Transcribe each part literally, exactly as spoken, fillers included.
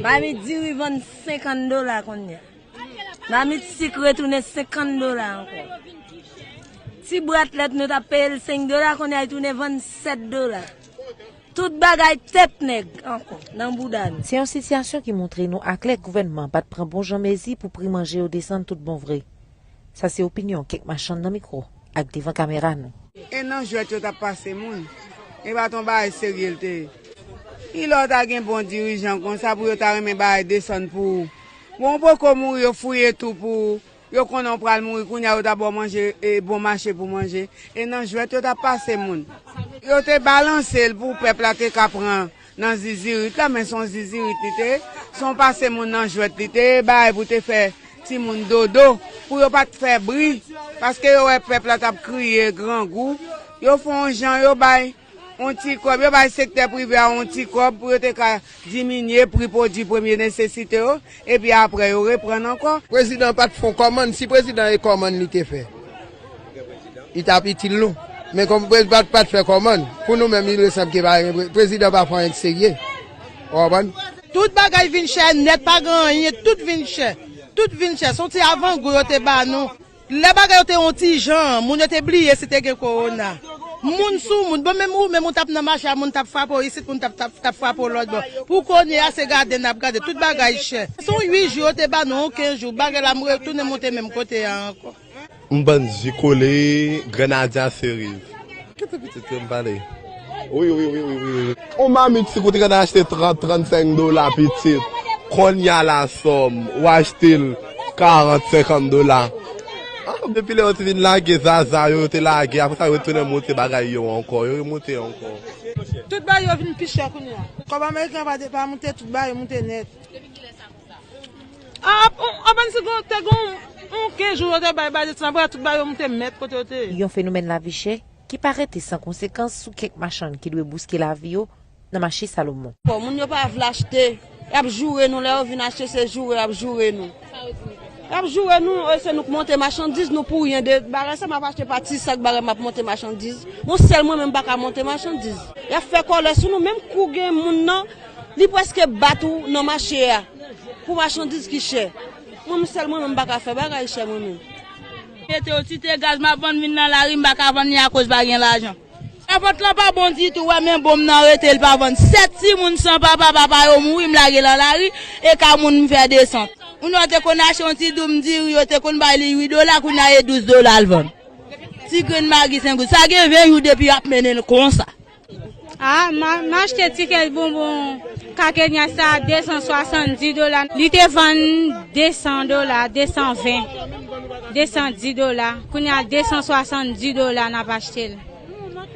Mamit diri vann senkant dola kounye a. Mamit sik retounen senkant dola ankò. Ti bwat lèt nou t ap peye l senk dola, kounye a li tounen vann sèt dola. Tout bagay tèt nèg ankò nan bouda nou. Se yon sitiyasyon ki montre nou aklè gouvènman an pa t pran bon jan mezi pou pri manje yo desann tout bon vre. Sa se opinyon kèk machann nan mikwo ak devan kamera nou. E nan jwèt yo t ap pase moun. E pa t yon bagay serye l te ye. Ilè w ta gen bon dirijan konsa pou yo ta renmen bagay desann pou ou. Bon, ou poko mouri, yo fouye tou pou ou. Yo konnen w pral mouri, kounye a yo ta ba w manje, e bon mache pou manje. E nan jwèt yo t ap pase moun. Yo te balanse l pou pèp la te ka pran nan zizirit la, men se yon zizirit li te ye. Se yon pase moun nan jwèt li te ye, bagay pou te fè timoun dodo, pou yo pa t fè bri, paske yo wè pèp la t ap kriye grangou. Yo fè yon jan, yo bay yon ti kòb, yo bay sektè prive a yon ti kòb pou yo te ka diminye pri pwodui premye nesesite yo, epi apre yo reprann ankò. Prezidan pa t fè yon kòmann, si prezidan e kòmann li te fè, li t ap itil nou. Men kòm prezidan pa t fè kòmann, pou nou menm, li sanble ke pa gen pre-, prezidan pa fè anyen k serye. Ou konprann? Tout bagay vin chè nèt, pa gen anyen, tout vin chè. Tout vin chè. Se yon ti avangou yo te ba nou. Lè bagay yo te yon ti jan, moun yo te bliye si te gen kowona. Moun sou moun. Bon, menm ou, menm ou t ap nan mache a, moun t ap frape w isit, moun t ap, t ap, t ap frape w lòt bò. Pou kounye a, se gade n ap gade. Tout bagay chè. Se yon uit jou yo te ba nou, yon kenz jou. Bagay la, m retounen monte menm kote a ankò. M vann ji kole, grenadya, seriz. Kite pitit yo m pale. Wi, wi, wi, wi, wi, wi. On mamit sik ou te konn achte trant, trannsenk dola pitit. Kounye a la sòm, ou achte l karant, senkant dola. Ah, depi lè yo te vin lage zaza yo, yo te lage, apre sa yo retounen monte bagay yo ankò, yo remonte ankò. Tout bagay yo vin pi chè kounye a. Kòb ameriken pa, pa moute, tout bagay yo moute nèt. Ap, ap ann si gon, te gon yon kenz jou yo te bay, bay desann, apre tout bagay yo moute mèt kote yo te ye. Yon fenomèn lavi chè ki pa rete san konsekans sou kèk machann ki dwe bouske lavi yo nan mache Salomon. Bon, moun yo pa vle achte, y ap joure nou, lè yo vin achte, se joure y ap joure nou. Y ap joure nou, e se nou k monte machandiz nou pou ryen de bagay sa, m ap achte pa ti sak bagay, m ap monte machandiz. Yon sèl mwen menm pa ka monte machandiz. Y ap fè kòlè sou nou, menm kou gen moun nan, li prèske bat ou nan mache a. Pou machandiz ki chè. Mwen menm sèl mwen menm m pa ka fè bagay chè mwen menm. Mete yo ti te gaz m ap vann vin nan lari, m pa ka vann li akoz pa gen lajan. Lavant lan pa bon ditou, wè men bon m nan rete l pa vann. Sèt timoun san papa, papa yo mouri, m lage nan lari, e ka moun m fè desant. Moun yo te konn achte yon ti doum diri, yo te konn bay li uit dola, kounye a e douz dola l vann. Ti grenn magi senk goud, sa gen ven jou depi y ap mennen l konsa. Ah, ma, m achte ti kèk bonbon Kakenya sa de san swasanndis dola. Li te vann de san dola, de san ven, de san dis dola. Kounye a de san swasanndis dola n ap achte l.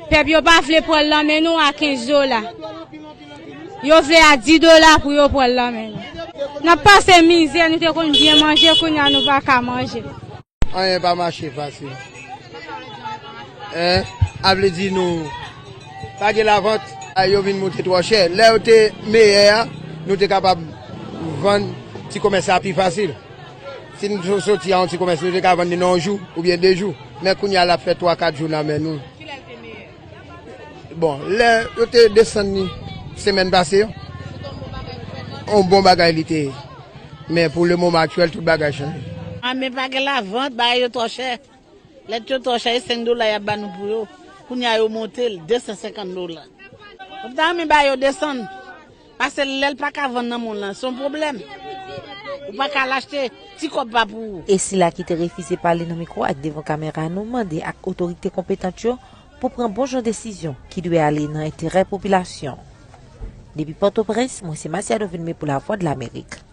Pèp yo pa vle pran l nan men nou a kenz dola. Yo vle a dis dola pou yo pran l nan men nou. N ap pase mizè, nou te konn byen manje, kounye a nou pa ka manje. Anyen pa mache fasil. Hein? A vle di nou pa gen lavant, a yo vin moute twò chè. Lè yo te meyè a, nou te kapab vann ti komès la pi fasil. Si nou sot-, soti a yon ti komès, nou te ka vann li nan yon jou oubyen de jou. Men kounye a l ap fè twa, kat jou nan men nou. Bon, lè yo te desann li semèn pase yo, yon bon bagay li te ye. Men pou lemoman aktyèl, tout bagay chanje. Ah, men pa gen lavant, bagay yo twò chè. Lèt yo twò chè, e senk dola y ap ba nou pou yo. Kounye a yo monte l, de san senkant dola. Ou ta renmen ba yo desann. Pase lè l pa ka vann nan men w lan, se yon pwoblèm. Ou pa ka al achte, ti kòb pa pou ou. E sila ki te refize pale nan mikwo ak devan kamera nou mande ak otorite konpetant yo pou pran bon jan desizyon ki dwe ale nan enterè popilasyon. Depi Pòtoprens, mwen se Masiado Vilmé pou Lavwadlamerik.